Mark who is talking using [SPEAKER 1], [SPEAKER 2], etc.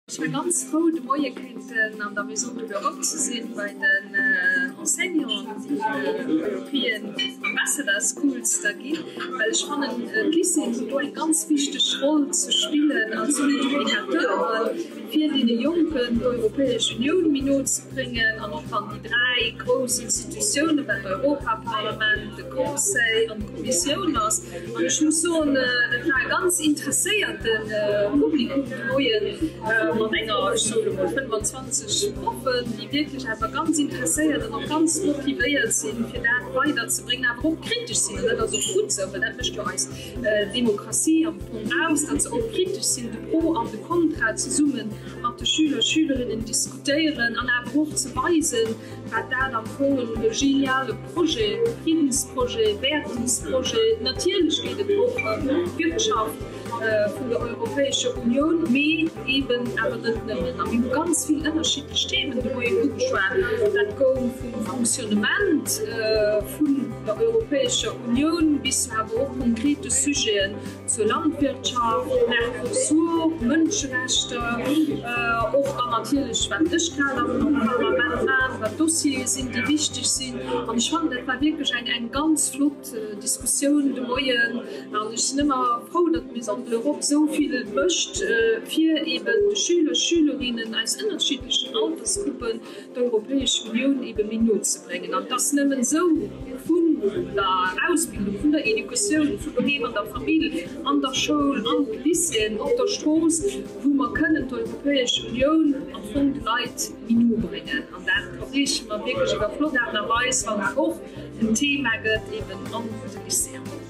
[SPEAKER 1] Ech war ganz frou de Moie kéinten an der Maison de l'Europe ze sinn, bei den Enseignanten, déi European Ambassador Schools da ginn, well ech fannen d'Lycéeën hunn do eng ganz wichteg Roll ze spillen als Multiplicateuren, fir deene Jonken d'Europäesch Unioun méi no ze bréngen an och wann déi 3 grouss Institutiounen, wat d'Europaparlament, de Conseil an d'Kommissioun ass. An ech muss soen, dat war e ganz interesséierte Publikum de Moien, mat enger, ech soe lo mol 25 Proffen, déi wierklech awer ganz interesséiert an och ganz motivéiert sinn, fir dat weiderzebréngen, awer och kritesch sinn. An dat ass och gutt esou, well dat mécht jo eis Demokratie am Fong aus, datt se och kritesch sinn, de Pro an de Kontra zesumme mat de Schüler, Schülerinnen diskutéieren an awer och ze weisen, wat dat am Fong e geniale Projet, Friddensprojet, Wäertungsprojet, natierlech geet et och ëm d'Wirtschaft vun der Europäescher Unioun, mee eeben awer net nëmmen. A mir hu ganz vill ënnerschiddlech Themen de Moien ugeschwat. Dat goung vum Fonctionnement vun der Europäescher Unioun bis zu awer och konkrete Sujeten zur Landwirtschaft, Mercosur, Mënscherechter, och dann natierlech, wat ech grad am Parlament maachen, wat Dossiere sinn, déi wichteg sinn. An ech fannen, dat war wierklech eng eng ganz flott Diskussioun de Moien. An ech sinn ëmmer frou, datt d'Maison de l'Europe esou vill mécht, fir eeben de Schüler, Schülerinnen aus ënnerschiddlechen Altersgruppen d'Europäesch Unioun ebe méi no ze bréngen. An et ass nëmmen esou vun der Ausbildung, vun der Educatioun, vun doheem an der Famill, an der Schoul, an de Lycéeën, op der Strooss, wou mer kënnen d'Europäesch Unioun am Fong de Leit méi no bréngen. An dat erreeche mer wierklech iwwer flott Aart a Weis, wann et och en Thema gëtt eben an de Lycéeën.